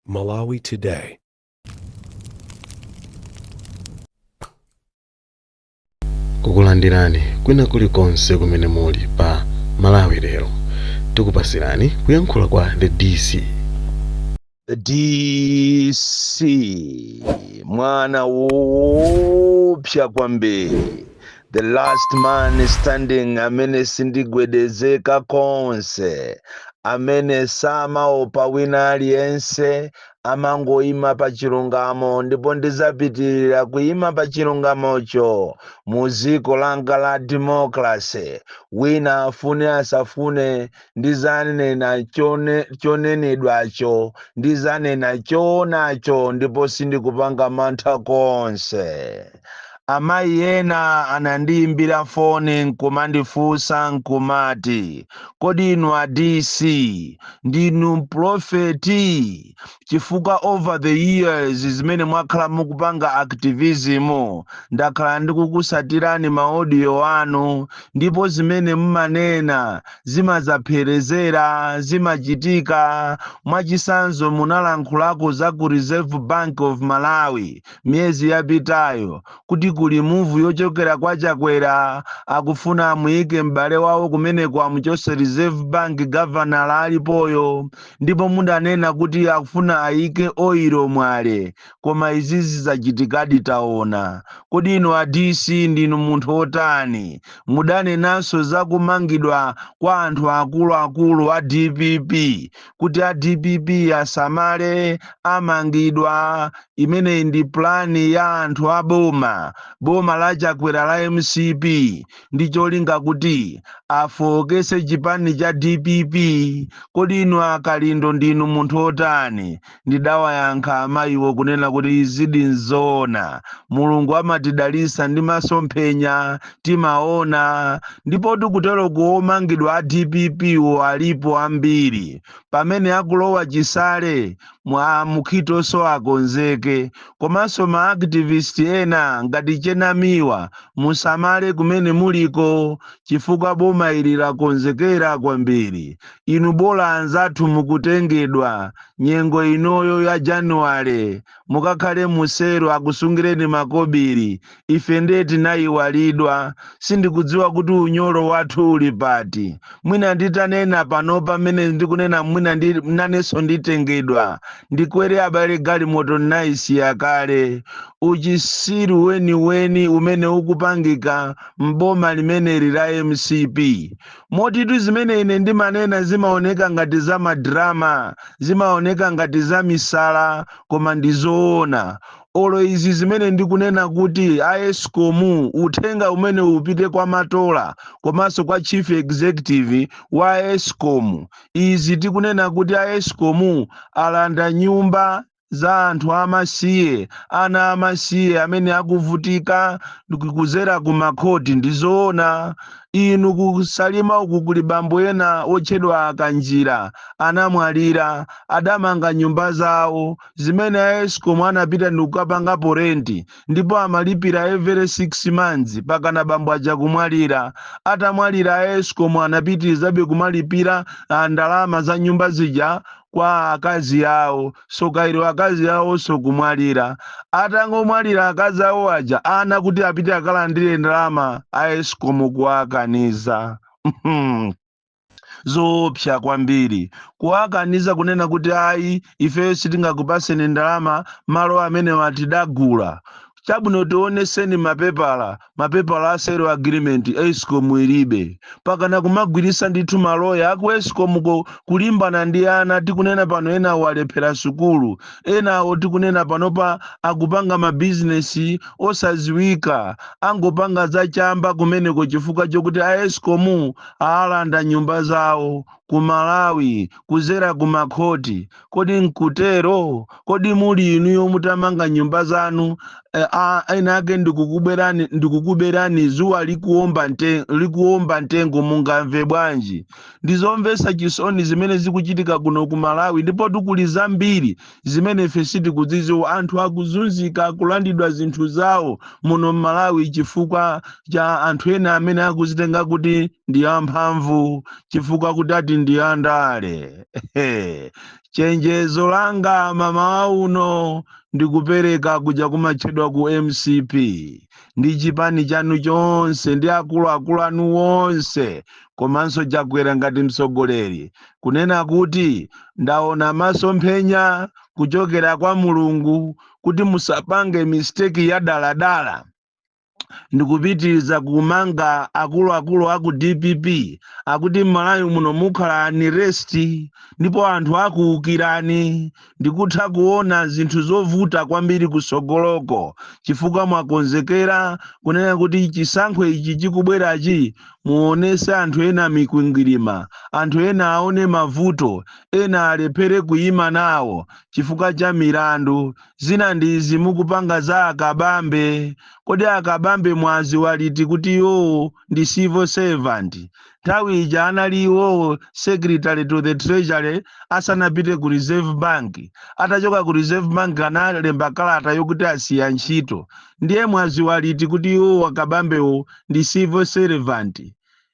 Malawi Today. Kukulandirani kwina kulikonse kumene muli pa Malawi Lero. Tikupasirani kuyankhula kwa The DC. The DC, mwana woopsa kwambiri, the last man standing, amene sindigwedezeka konse, amene samaopa wina aliyense, amangoyima pa chilungamo, ndipo ndizapitirira kuyima pa chilungamocho mu dziko langa la democracy. Wina afune asafune, ndizanena chonenedwacho, ndizanena choonacho, ndipo sindikupanga mantha konse. Amayi ena anandiyimbira foni nkumandifunsa nkumati, "Kodi inu a DC ndinu mprofeti? Chifukwa over the years zimene mwakhala mukupanga activism, ndakhala ndikukusatirani ma audio anu, ndipo zimene mumanena zimazapherezera, zimachitika. Mwachisanzo, munalankhulako za ku Reserve Bank of Malawi miyezi yapitayo kuti kuli move yochokera kwa Chakwera, akufuna amuyike m'bale wawo kumeneko, amuchose Reserve Bank governor alipoyo. Ndipo mudanena kuti akufuna ayike oil Mwale, koma izizi zachitikadi, taona. Kodi inu a DC ndinu munthu otani? Mudanenanso za kumangidwa kwa anthu akuluakulu a DPP, kuti a DPP asamale, amangidwa. Imeneyi ndi plan ya anthu a boma, boma la Chakwera la MCP, ndi cholinga kuti afowokese chipani cha DPP. Kodi inu aKalindo ndinu munthu otani?" Ndidawayankha amayiwo kunena kuti izidi nzoona, Mulungu amatidalisa ndi masomphenya, timaona. Ndipo tikutero, kuomangidwa a DPP wo alipo ambiri. Pamene akulowa Chisale mwa Mukhitonso akonzeke, komanso ma activist ena ngati Chenamiwa, musamale kumene muliko, chifukwa boma ili lakonzekera kwambiri. Inu bola anzathu mukutengedwa nyengo inoyo ya Januwale, mukakhale musero, akusungireni makobiri. Ife ndiye tinayiwalidwa. Sindikudziwa kuti unyolo wathu uli pati. Mwina nditanena pano pamene ndikunena, mwina nanenso nditengedwa, ndikwere. Abale, galimoto ndinayisiya kale. Uchisiru weniweni umene ukupangika mboma limeneli la MCP, motitu zimene ine ndimanena zimaoneka ngati za ma drama, zimaoneka ngati za misala, koma ndizoona. Olo izi zimene ndikunena kuti a ESCOM, uthenga umene upite kwa Matola komanso kwa chief executive wa ESCOM. Izi tikunena kuti a ESCOM alanda nyumba za anthu amasiye, ana amasiye amene akuvutika kuzera ku makhoti, ndizoona. Inu, kuSalima uku kuli bambo ena otchedwa Akanjira, anamwalira, adamanga nyumba zawo zimene a ESCOM anapita ndikukapangapo rent, ndipo amalipira every 6 months pakana bambo aja kumwalira. Atamwalira, a ESCOM anapitirizabe kumalipira ndalama za nyumba zija kwa akazi awo. Sokairo akazi awonso kumwalira. Atangomwalira akazi awo aja, ana kuti apite akalandire ndalama, a ESCOM kuwakaniza. Zoopsa kwambiri, kuwakaniza kunena kuti ayi, ifeyo sitingakupaseni ndalama, malo amene watidagula. Chabwino, tioneseni mapepala, mapepala a sale agreement. ESCOM ilibe. Pakana kumagwirisa ndithu maloya aku ESCOM kulimbana ndi ana. Tikunena pano ena walephera sukulu, enawo tikunena panopa akupanga mabizinesi osaziwika, angopanga zachamba kumeneko chifukwa chokuti a ESCOM alanda nyumba zawo ku Malawi kuzera ku makhoti. Kodi nkutero? Kodi muli inuyo mutamanga nyumba zanu, ena ake ndikukubwerani, ndikukuberani zuwa likuwomba mtengo, mungamve bwanji? Ndizomvetsa chisoni zimene zikuchitika kuno ku Malawi, ndipo tikuli zambiri zimene ife sitikudzidziwa. Anthu akuzunzika, akulandidwa zinthu zawo muno m'Malawi chifukwa cha anthu ena amene akuzitenga kuti Ndi amphamvu chifukwa kuti ati ndi andale. Chenjezo langa mamawa uno ndikupereka kuja kumatchedwa ku MCP ndi chipani chanu chonse ndi akuluakulu anu onse, komanso Chakwera ngati mtsogoleri, kunena kuti ndaona masomphenya kuchokera kwa Mulungu kuti musapange mistake ya daladala ndikupitiriza kumanga akuluakulu aku DPP, akuti m'Malawi muno mukhala unrest ndipo anthu akuwukirani. Ndikutha kuona zinthu zovuta kwambiri kusogoloko chifukwa mwakonzekera kunena kuti chisankho ichi chikubwerachi muonese anthu ena mikwingwirima, anthu ena aone mavuto, ena alephere kuyima nawo chifukwa cha milandu zina. Ndizi mukupanga za Akabambe. Kodi Akabambe mwazi waliti kuti iwowo ndi civil servant? Nthawi ija anali iwowo Secretary to the Treasury asanapite ku Reserve Bank. Atachoka ku Reserve Bank analemba kalata yokuti asiya ntchito. Ndiye mwazi waliti kuti iwowo Akabambewo ndi civil servant?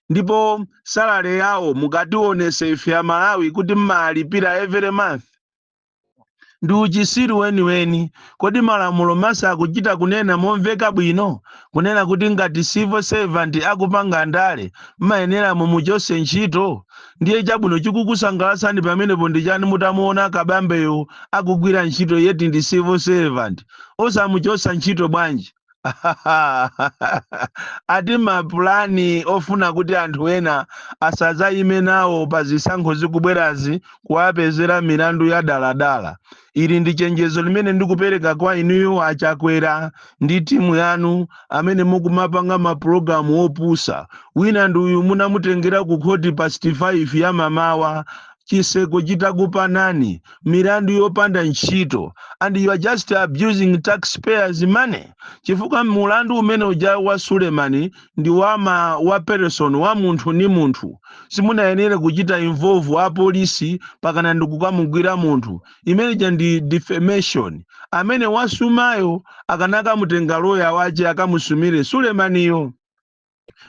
Ndipo salary yawo mukationese ife Amalawi kuti mmalipira every month, ndi uchisiru weniweni. Kodi malamulo masa akuchita kunena momveka bwino kunena kuti ngati civil servant akupanga ndale mmayenera mumuchose ntchito? Ndiye chabwino chikukusangalasani pamenepo ndi chani mutamuona Kabambeyo akugwira ntchito yet ndi civil servant? Osamuchosa ntchito bwanji? Ati mapulani ofuna kuti anthu ena asadzayime nawo pa zisankho zikubwerazi, kuwapezera milandu ya daladala. Ili ndi chenjezo limene ndikupereka kwa inuyo Achakwera ndi timu yanu amene mukumapanga mapulogalamu opusa. Wina ndi uyu munamutengera ku khoti pa 65 ya mamawa, chiseko chitakupanani, milandu yopanda ntchito, and you are just abusing taxpayers' money, chifukwa mulandu umene uja wa Sulemani ndi wama wa person wa munthu ni munthu. Simunayenere kuchita involve apolisi pakana ndikukamugwira munthu. Imeneja ndi defamation. Amene wasumayo akanakamutenga loya wace akamusumire Sulemaniyo,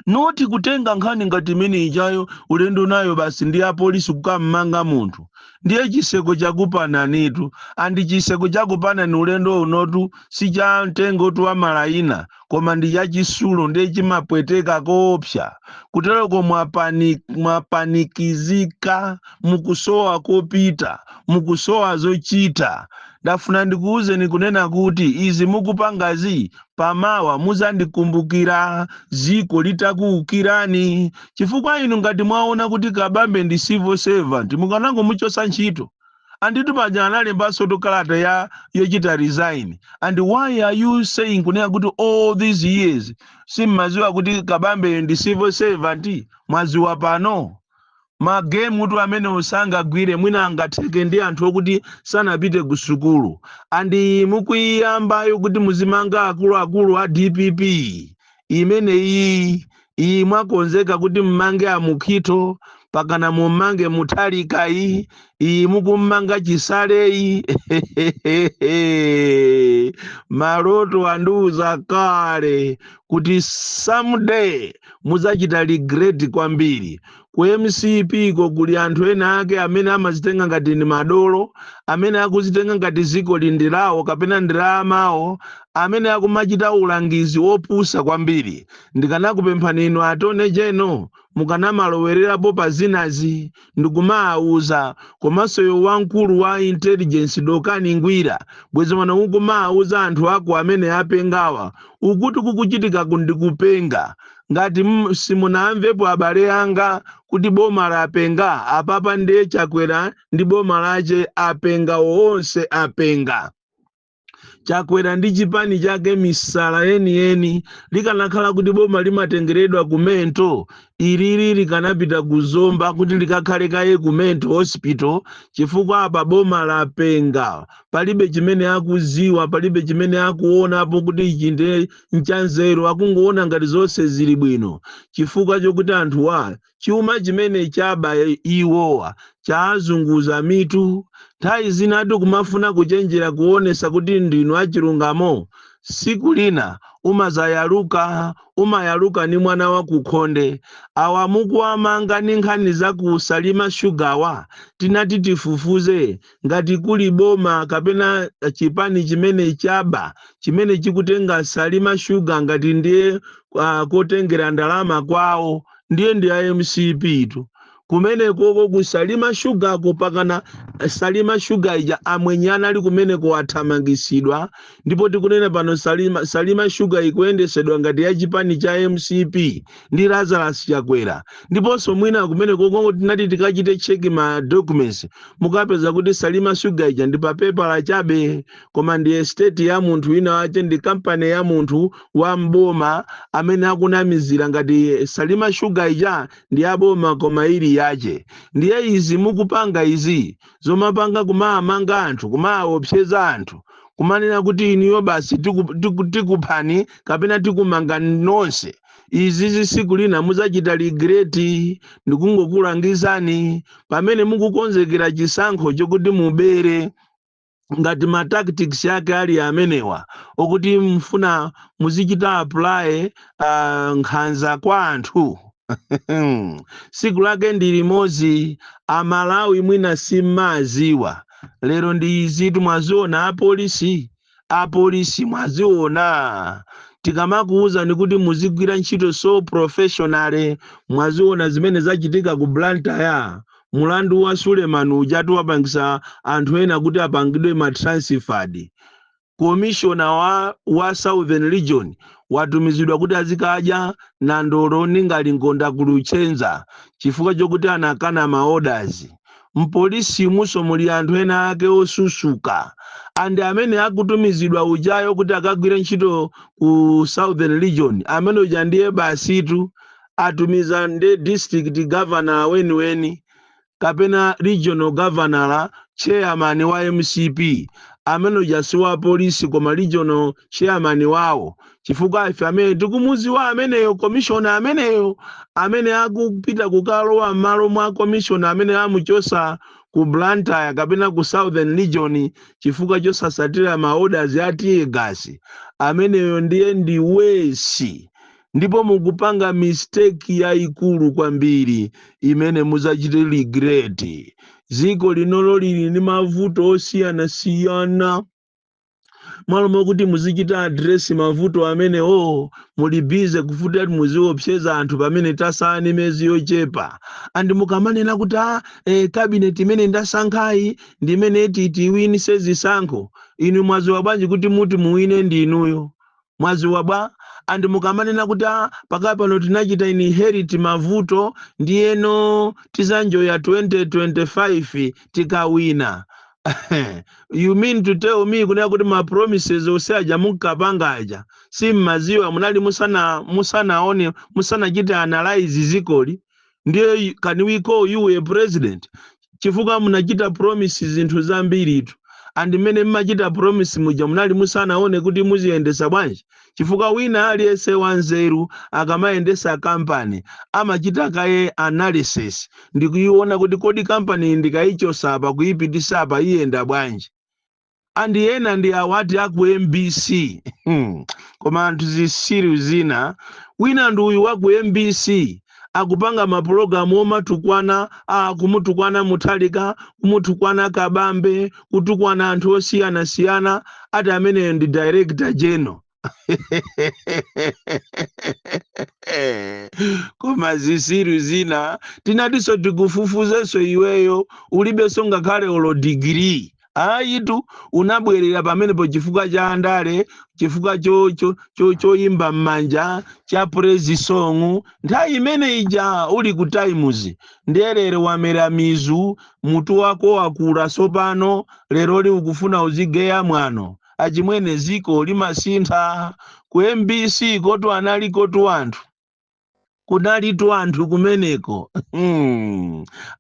not kutenga nkhani ngati imene ijayo ulendo nayo basi ndi apolisi kukammanga munthu. Ndiye chiseko chakupananitu, and chiseko chakupanani ulendo unotu si cha mtengotu wa malayina, koma ndi chachisulo, ndiye chimapweteka koopsa. Kutereko mwapanikizika, mukusowa kopita, mukusowa zochita. Ndafuna ndikuwuzeni kunena kuti izi mukupangazi, pamawa muzandikumbukira ziko litakuwukirani, chifukwa inu ngati mwaona kuti Kabambe ndi civil servant, mukanangomuchosa ntchito. Anditu paja analembanso kalata ya yochita resign. And why are you saying kunena kuti all these years simmaziwa kuti Kabambe ndi civil servant? Mwaziwa pano? Ma game tu amene usangagwire, mwina angatheke ndi anthu okuti sanapite ku sukulu. And mukuyiyambayo kuti muzimanga akuluakulu a DPP imeneyi, iyi mwakonzeka kuti mmange Amukhito, pakana mummange Mutharikayi, iyi mukummanga Chisaleyi, maloto andiuza kale kuti someday muzachita regret kwambiri. Ku MCP ko kuli anthu ena ake amene amazitenga ngati ndi madolo, amene akuzitenga ngati ziko ndi lawo kapena ndi la amawo, amene akumachita ulangizi wopusa kwambiri. Ndikanakupemphani inu Attorney General, mukanamalowererapo pa zinazi ndikumawuza, komanso iwe wamkulu wa intelligence Dokani Ngwira, bwezi pano ukumawuza anthu ako amene apengawa ukuti kukuchitika ndikupenga. Ngati simunamvepo, abale anga, kuti boma lapenga apapa, ndiye Chakwera ndi boma lace apenga onse. Apenga Chakwera ndi chipani chake, misala yeniyeni. Likanakhala kuti boma limatengeredwa ku mental, ilili likanapita kuzomba kuti likakhale kaye ku mental hospital, chifukwa apa boma lapenga. Palibe chimene akuziwa, palibe chimene akuonapo kuti ichi ndiye nchanzeru. Akungoona ngati zonse zili bwino chifukwa chokuti anthuwa chuma chimene chaba iwowa chazunguza mitu. Nthawi zinatu kumafuna kuchenjera kuonesa kuti ndinu achilungamo. Siku lina umazayaluka, umayaluka ni mwana wa kukhonde. Awa mukuwamanga ni nkhani za ku Salima Sugar, tinati tifufuze ngati kuli boma kapena chipani chimene chaba, chimene chikutenga Salima Sugar ngati ndiye kotengera ndalama kwawo, ndiye ndi a MCP tu. Kumenekoko ku Salima Sugarko, pakana Salima Sugar ija amwenye anali kumeneko athamangisidwa, ndipo tikunena pano Salima Sugar ikuyendesedwa ngati ya chipani cha MCP ndi Lazarus Chakwera. Ndiponso mwina kumenekoko tinati tikachite check ma documents, mukapeza kuti Salima Sugar ija ndi papepala chabe, koma ndi estate ya munthu wina wache, ndi kampani ya munthu wa mboma amene akunamizira ngati Salima Sugar ija ndi yaboma koma ili yache. Ndiye izi mukupanga izi zomapanga, kumamanga anthu, kumaopseza anthu, kumanena kuti iniyo basi tikuphani kapena tikumanga nonse, izi tsiku lina muzachita regret. Ndikungokulangizani pamene mukukonzekera chisankho chokuti mubere, ngati ma tactics yake ali amenewa okuti mfuna muzichita apply nkhanza kwa anthu, siku lake ndi limodzi. Amalawi mwina simmaziwa, lero ndi izitu mwaziona. Apolisi, apolisi mwaziona, tikamakuwuzani kuti muzigwira ntchito so professional, mwaziona zimene zachitika ku Blantyre. Mulandu wa Suleiman ujatu wapangisa anthu ena kuti apangidwe ma transferred. Commissioner wa Southern Region watumizidwa kuti azikadya nandolo ningali ngonda kuluchenza chifukwa chokuti anakana ma orders. Mpolisi muso muli anthu ena ake osusuka, and amene akutumizidwa ujayo kuti akagwire ntchito ku Southern Region, amene uja ndiye basitu atumiza ndi district governor weniweni kapena regional governor, chairman wa MCP. Amene uja si wa polisi koma regional chairman wawo, chifukwa ife amene tikumuziwa ameneyo, commissioner ameneyo amene akupita kukalowa m'malo mwa commissioner amene amuchosa ku Blantyre kapena ku Southern Region chifukwa chosasatira ma orders a tear gas, ameneyo ndiye ndi worse. Ndipo mukupanga mistake yayikulu kwambiri imene muzachite regret. Dziko linolo lili ndi mavuto osiyanasiyana. Mwalo mokuti muzichita address mavuto amenewo, muli busy kufuta kuti muziopseza anthu pamene tasala ni miyezi yochepa. And mukamanena kuti cabinet imene ndasankhayi ndimene tiwinise zisankho, inu mwaziwa bwanji kuti muti muwine ndi inuyo? Mwaziwa bwa? And mukamanena kuti pakali pano tinachita inherit mavuto, ndiyeno tizanjoya 2025 tikawina, you mean to tell me kunena kuti ma promises onse aja munkapanga aja simmaziwa? Munali musanaone, musanachite analyze zikoli? Ndiye can we call you a president? Chifukwa munachita promise zinthu zambiritu, and mmene mmachita promise muja munali musanaone kuti muziyendesa bwanji? Chifukwa wina aliyense wanzeru akamayendesa kampani amachita kaye analysis ndikuiona kuti kodi kampani ndikayichosa apa kuyipitisa apa iyenda bwanji? And ena ndi awati aku MBC. Koma anthu zisiru zina. Wina ndi uyu wa ku MBC akupanga mapulogalamu omatukwana, kumutukwana Muthalika, kumutukwana Kabambe, kutukwana anthu osiyanasiyana, ati ameneyo ndi director general. Koma zisiru zina. Tinatinso tikufufuzenso iweyo, ulibenso ngakhale olo digiri ayitu. Unabwerera pamenepo chifukwa cha andale, chifukwa choyimba m'manja cha praise song nthawi imene ija uli ku Times. Ndiye lero wamera mizu, mutu wako wakula, sopano leroli ukufuna uzigeya mwano. Achimwene, ziko limasintha. Ku MBC kotu anali kotu anthu, kunalitu anthu kumeneko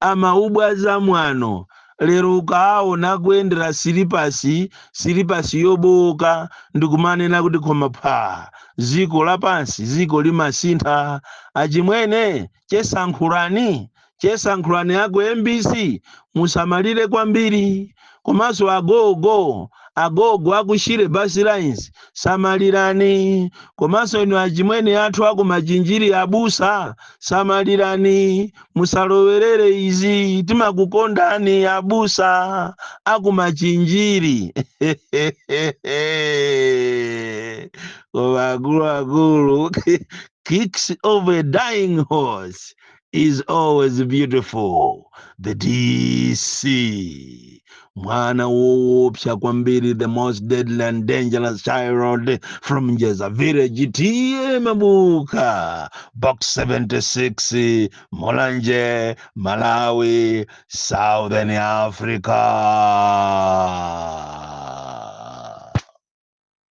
amaubwaza mwano. Lero ukaona kuyendera silipasi, silipasi yobowoka, ndikumanena kuti koma pha ziko lapansi, ziko limasintha. Achimwene, chesankhulani, chesankhulani ako MBC, musamalire kwambiri. Komanso agogo Agogo akushire Bus Lines, samalirani. Komanso inu achimwene athu akumachinjiri, abusa, samalirani, musalowerere izi. Timakukondani abusa akumachinjiri. Koma akuluakulu, kicks of a dying horse is always beautiful. The DC, mwana woopsa kwambiri, the most deadly and dangerous child from Njeza village, T/A Mabuka, Box 76, Mulanje, Malawi, Southern Africa.